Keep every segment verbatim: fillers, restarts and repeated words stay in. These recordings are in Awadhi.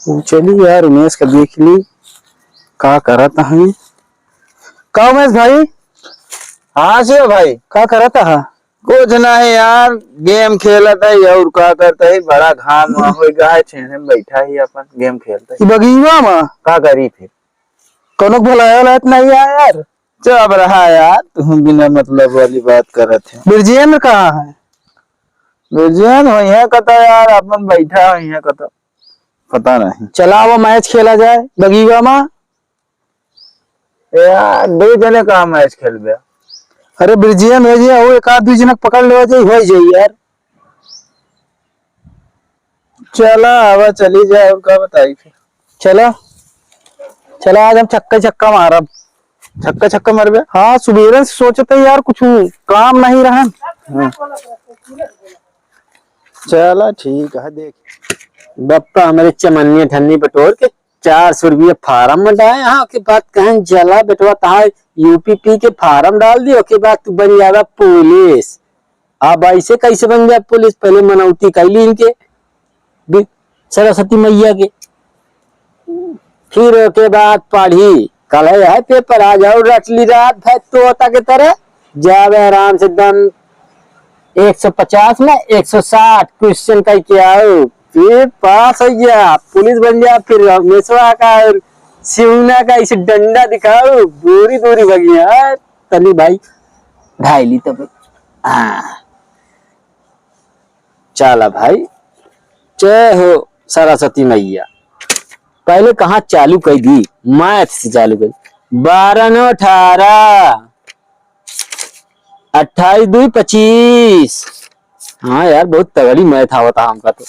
वो चली यार, उमेश का देख ली, का करत है। का उमेश भाई? हाँ शिव भाई। का करत है? कुछ नहीं यार, गेम खेलत है और का करत है, बड़ा घाम वाम हो गया है, छेने में बैठा ही अपन गेम खेलत है। ई बगीवा में? का करी फिर? कौनो भलाया लायक नहीं है यार। चुप रहा यार, तुम बिना मतलब वाली बात करत है। बिरजेंद्र कहाँ है? बिरजेंद्र वहीं है कता यार, अपन बैठा है यहाँ कता, पता नहीं। चला वो मैच खेला जाए बगीवा में। यार, दो जने का मैच खेलबे? अरे बिरजेंद्र हो जाए, वो एक आध दो जने पकड़ लेवा जाए, हो जाए यार। चला, आवा, चली जाए, और का बताई फिर? चला, चला, आज हम छक्का छक्का मारब। छक्का छक्का मारबे? हाँ, सुबेरे से सोचत है यार, कुछ काम नहीं रहन। हाँ। चला, ठीक है, देख। बप्पा हमरे चमनिया ठन्नी बटोर के चार सौ रुपया फार्म में डाए, हाँ, के बाद कहें, "जला बेटवा, तहार यूपीपी के फार्म डाल दियो, के बाद तू बन जाएगा पुलिस।" अब ऐसे कैसे बन जाए पुलिस? पहले मनौती कैली इनके बि-, सरस्वती मैया के, फिर ओके बाद पढ़ी। कल है, है पेपर, आज और रट ली रात भर तोता के तरह। जावे आराम से एकदम एक सौ पचास में एक सौ साठ क्वेश्चन करके आओ, फिर पास हो गया, पुलिस बन गया, फिर रमेशवा का और सिहुना का ऐसे डंडा दिखाओ, दूरी दूरी भगिया। तनी भाई ढाई ली तब। हाँ। चला भाई, जय हो सरस्वती मैया। पहले कहाँ चालू कर दी, मैथ से चालू कर दी। बारह नौ अठारह, अट्ठाईस दुई पच्चीस। हाँ यार, बहुत तगड़ी मैथ आवता हमका तो।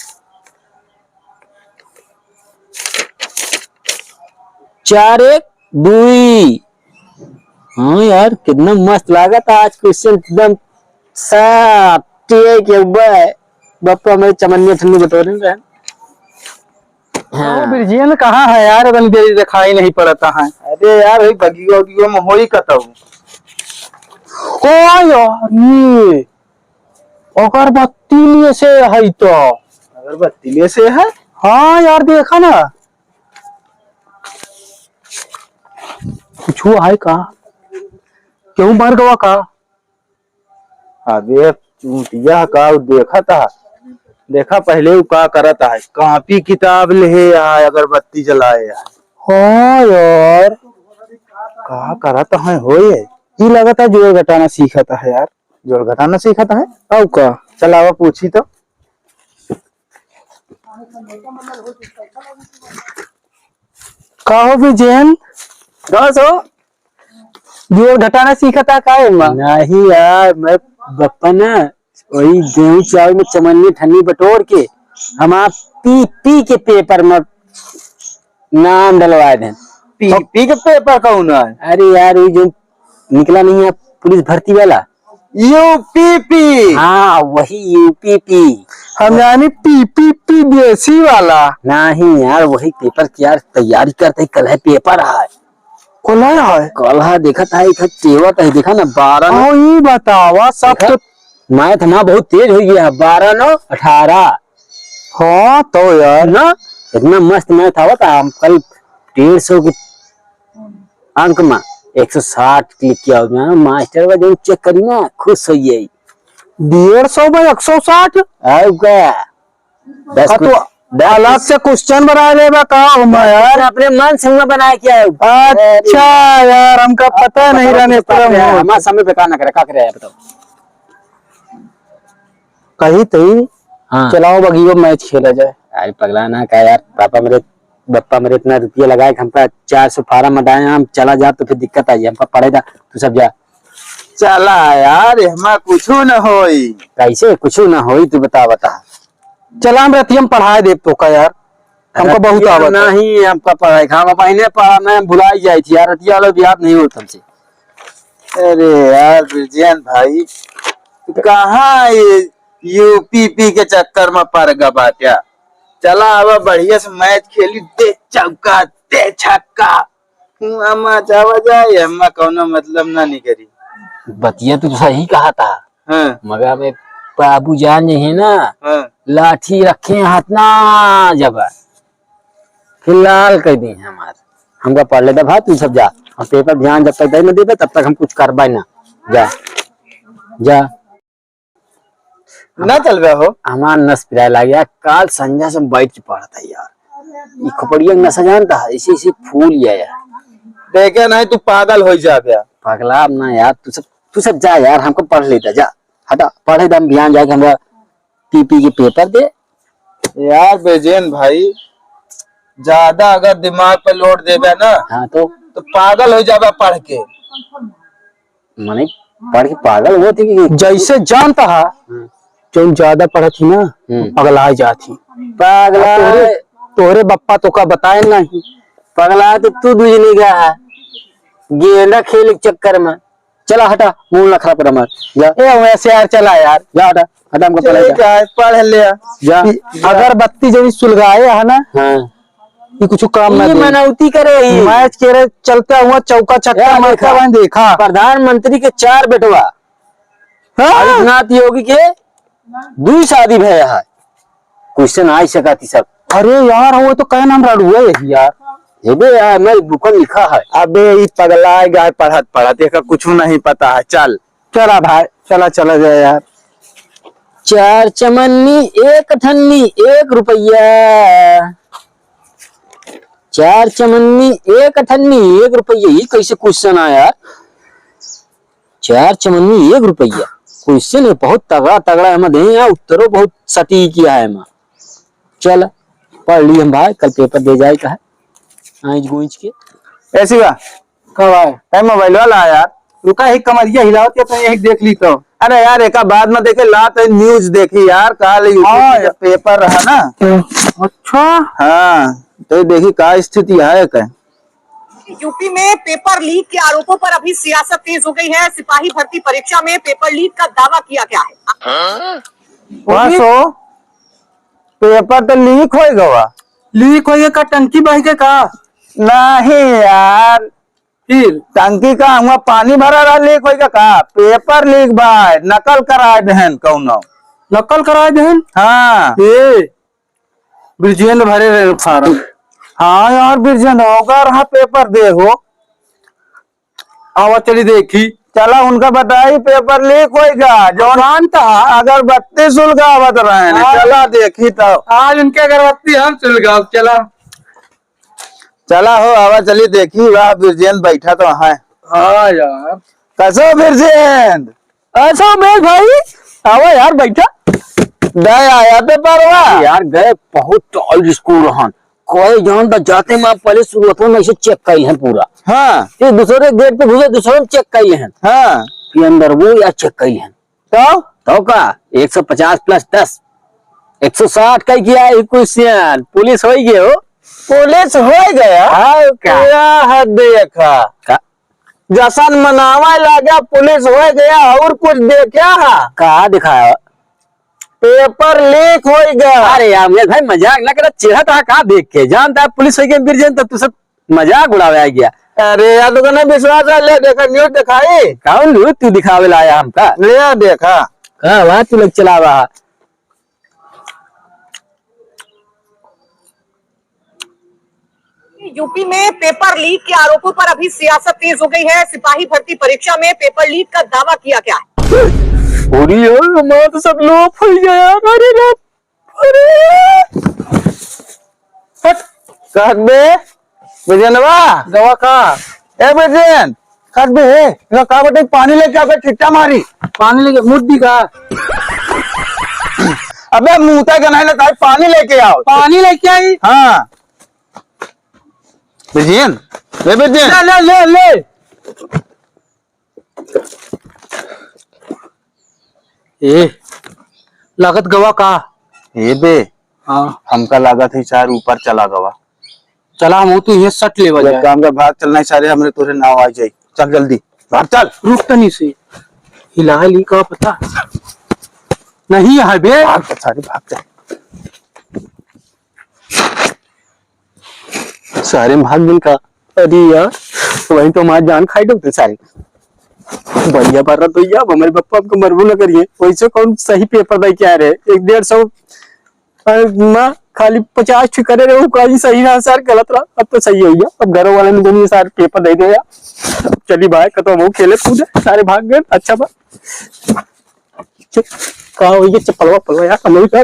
चार एक दुई। हाँ यार, कितना मस्त लागत आज क्वेश्चन, एकदम साफ। टीए के बे, बप्पा मेरे चमनिया ठंडी बटोरे रहे। हाँ। ओ, बिरजेंद्र कहाँ है यार? इतनी देर दिखाई नहीं पड़ता है। अरे यार, वही बगिया उगिया में होई कतऊ। ओ यार, ये अगरबत्ती लिए से है तो। अगरबत्ती लिए से है? हाँ यार, देखा ना, कुछ हुआ है का? क्यों मर गवा का? अबे चूतिया का उ देखत है, देखा पहले उ का करत है, कॉपी किताब लेहे है, अगरबत्ती जलाए है। हाँ यार, का करत है होए? ई लगत है जोड़ घटाना सीखत है यार। जोड़ घटाना सीखत है? अउ का? चल आवा पूछी तो। का हो बिजेन? का सो? जोड़ घटाना सीखत है का एमा? नहीं यार, मैं बप्पा ना वही गेहूं चावल में चमन्नी ठन्नी बटोर के हम आप पी पी के पेपर में नाम डलवा दें। पी पी के पेपर कौन है? अरे यार, वो जो निकला नहीं है पुलिस भर्ती वाला, यूपीपी। हाँ, वही यूपीपी। हम जानी पी पी पी देसी वाला। नहीं यार, वही पेपर की यार तैयारी करते ही, कल है पेपर है। कल है? कल है, देखा था, एक है, तेवत है, देखा ना, बारह में। हाँ, ई बतावा, सब देखा? तो मैथ हमार बहुत तेज हो गया है, बारह नौ अठारह। हाँ, तो यार। ना, इतना मस्त मैथ आवत है, हम कल डेढ़ सौ के अंक में एक सौ साठ क्लिक किया हो ना, मास्टर बा जौन चेक करी ना, खुश हो जाई। डेढ़ सौ में एक सौ साठ? आउ का? दस हाँ, तो कुछ, दस अलग कुछ। से क्वेश्चन बना लेबा का हम यार? अपने मन से हुआ बनाए क्या है? अच्छा यार, हमका पता नहीं रहने पर हम हमारे समय पे का ना करे, का करे यार, बताओ। कही तई, हाँ। चलाओ बगियो मैच खेला जाए। अरे पगला ना का यार, पापा मेरे, बप्पा मेरे इतना रुपया लगाए कि हमका चार सौ फार्म में डाए, हम चला जाब तो फिर दिक्कत आई, हमका पढ़े दा, तू सब जा। चला यार, एहमा कुछू न होई। कैसे कुछू न होई, तू बता, बता। चला हम रतिया में पढ़ाए देब तो का यार, हमका बहुत रतिया आवत है। नहीं, हमका पढ़ाई, हम पहले पढ़ा, मैं भुलाई जाई थी यार, रतिया वाला भी याद नहीं होत हमसे। अरे यार बिरजेन भाई, कहाँ ये यूपीपी के चक्कर में पड़ गा बाट्या। चला अब बढ़िया से मैच खेली, दे चौका, दे छक्का। हुआ मचावा जाए, हम्मा कौनो मतलब ना निकरी। बतिया तू सही कहा था। हाँ। मगर अब बाबू जान जे है ना, हाँ। लाठी रखे हाथ ना जबा। फिलहाल कह दी है हमार। हमका पढ़ लेता भाई, तू सब जा। हम पेपर ध्यान जब तक दे न देबे, तब तक हम कुछ करबे ना। जा, जा। ना चल रहा हो? हमार नस पिराए लाग गया। काल संझा से बैठ के पढ़त है यार। ई खोपड़िया के नसा जानता है, इसी, इसी फूल गया यार। देखे नहीं, तू पागल हो जाबे। पगला ना यार, तू सब, तू सब जा यार, हमको पढ़ लेता, जा। हटा, पढ़े दम ध्यान जाके हमरा पी पी के पेपर दे। यार ब्रजेन भाई, ज्यादा अगर दिमाग पे लोड देबे ना, हाँ तो? तो पागल हो जाबे पढ़ के। मने पढ़ के पागल होत है कि जैसे जानता है, हम्म। जौन ज्यादा पढ़त ही ना, हम्म। पगला जात ही। पगला तोहरे, तोहरे बप्पा तो का बताए नहीं। पगला तो तू दूज नहीं गया है, गेंदा खेल के चक्कर में। चला हटा, मूड ना खराब कर हमार। जा। ए, वैसे यार, चला यार। जा हटा, हटा हमको पढ़ाई ठीक जा। है, पढ़ ले। जा। अगरबत्ती जब सुलगाए है ना, हाँ। ये कुछ काम ना ये दे। मनौती करे ही। मैच के रे चलता हुआ चौका छक्का यार मारता देखा, हुआ देखा। प्रधानमंत्री के चार बेटवा। हाँ। आदित्यनाथ योगी के दुई शादी भय है। क्वेश्चन आ ही सका थी सब। अरे यार, वो तो कहना हम रड़ुआ है यार। ये बे यार, मैं बुकन लिखा है। अबे, ई पगला है, गाय पढ़त पढ़त, एका कुछ नहीं पता है। चल। चला भाई, चला, चला जाए यार। चार चमन्नी एक ठन्नी एक रुपया, चार चमन्नी एक ठन्नी एक रुपया, ई कैसे क्वेश्चन आया यार? चार चमन्नी एक रुपया, क्वेश्चन है बहुत तगड़ा तगड़ा, हम दे यहाँ उत्तरो बहुत सटीक किया है एमा। चल, पढ़ ली हम भाई, कल पेपर दे जाए का है, आइज गुइज के। ऐसी बा? का भाई? ए, मोबाइलवा ला यार। रुका, एक कमरिया हिलावत है, तो यही देख ली तो। अरे यार, एका बाद में देखे, ला तो न्यूज देखी यार, काल यूपी हाँ में यार। पेपर रहा ना। अच्छा। हाँ, तो ये देखी का स्थिति है का। यूपी में पेपर लीक के आरोपों पर अभी सियासत तेज हो गई है। सिपाही भर्ती परीक्षा में पेपर लीक का दावा किया गया है। वाह, सो पेपर तो लीक हो गवा। लीक हो गया का? टंकी बह के का? नहीं यार, फिर? टंकी का हुआ पानी भरा रहा, लीक होइगा का? पेपर लीक भाई, नकल कराए देहन कौनो। नकल कराए देहन? हाँ। ए, ब्रजेंद्र भरे रहे फार्म। हाँ यार, ब्रजेंद्र होगा रहा पेपर दे हो। आवा चली देखी। चला उनका बताई पेपर लीक होइगा, जौन जानता। अगरबत्ती सुलगावत रहे ने। हाँ। चला देखी तो। आज उनके अगरबत्ती हम सुलगाव, चला। चला हो, आवा चली देखी, वाह, बिरजेन बैठा तो है। हाँ यार। कसो बिरजेन? असो मेल भाई, आवा यार, बैठा। गए आया पेपरवा? यार, गए बहुत टाइट स्कूल रहन। कोई जान त जाते में पहले शुरुआत में ऐसे चेक कइल हैं पूरा। हाँ। ये दूसरे गेट पे घुसे, दूसरे में चेक कइल हैं। हाँ। ये अंदर वो यार चेक कइल हैं। तो? तो का? एक सौ पचास प्लस दस, एक सौ साठ का किया है क्वेश्चन। पुलिस हो ही गए हो। पुलिस हो गया? हाँ, का? क्या हद देखा? का? जसन मनावा लागा, पुलिस हो गया, और कुछ देखा है? का दिखाया? पेपर लीक हो गया। अरे यार, मेरे भाई मजाक ना करा, चेहरा तो का देख के जानता है पुलिस हो गया, बिरजेन तो तू सब मजाक उड़ावे आ गया। अरे यार, तुमको नहीं विश्वास है, ले देखा, न्यूज दिखाई। कौन न्यूज तू दिखावे लाया हमका? ले देखा। का बात तू लोग चलावा? यूपी में पेपर लीक के आरोपों पर अभी सियासत तेज हो गई है। सिपाही भर्ती परीक्षा में पेपर लीक का दावा किया गया है। अरे यार, हमारा तो सब लोग फंस गया यार। अरे रे, अरे। हट। कहत बे, बिरजेनवा। गवा का? ए बिरजेन, कहत बे, हे, इधर का बटे, पानी लेके आ बे, ठिट्टा मारी। पानी लेके, मुद्दी का? अबे, मुंह तक नहीं लेता है, पानी लेके आओ। पानी लेके आई? हाँ। बिरजेन, ए बिरजेन। ले, ले, ले, ले। ए, लागत गवा का? ए बे, हाँ। हमका लागत है शायद ऊपर चला गवा। चला, हम तू ये सट लेवा एक जाए। काम कर, भाग चलना है सारे, हमरे तोरे नाव आ जाए। चल जल्दी, भाग चल। रुक तनी से, हिला ली का पता? नहीं है बे। भाग चल सारे, भाग चल। सारे भाग गइल का? अरे यार, वही तो हमार जान खाई डूबते सारे। भैया पर तो, अब हमारे पप्पा हमको मरबो न करिए। वैसे कौन सही पेपर दे के आ रहे? एक डेढ़ सौ, अरे माँ, खाली पचास ठे करे रहे, कहीं सही रहा सर, गलत रहा, अब तो सही हो गया। अब घरों वाले ने दुनिया सारे पेपर दे दे यार। चली भाई, कतो वो खेले कूदे, सारे भाग गए, अच्छा बा। च-, का हो गया चप्पलवा पलवा यार, हम लोग क्या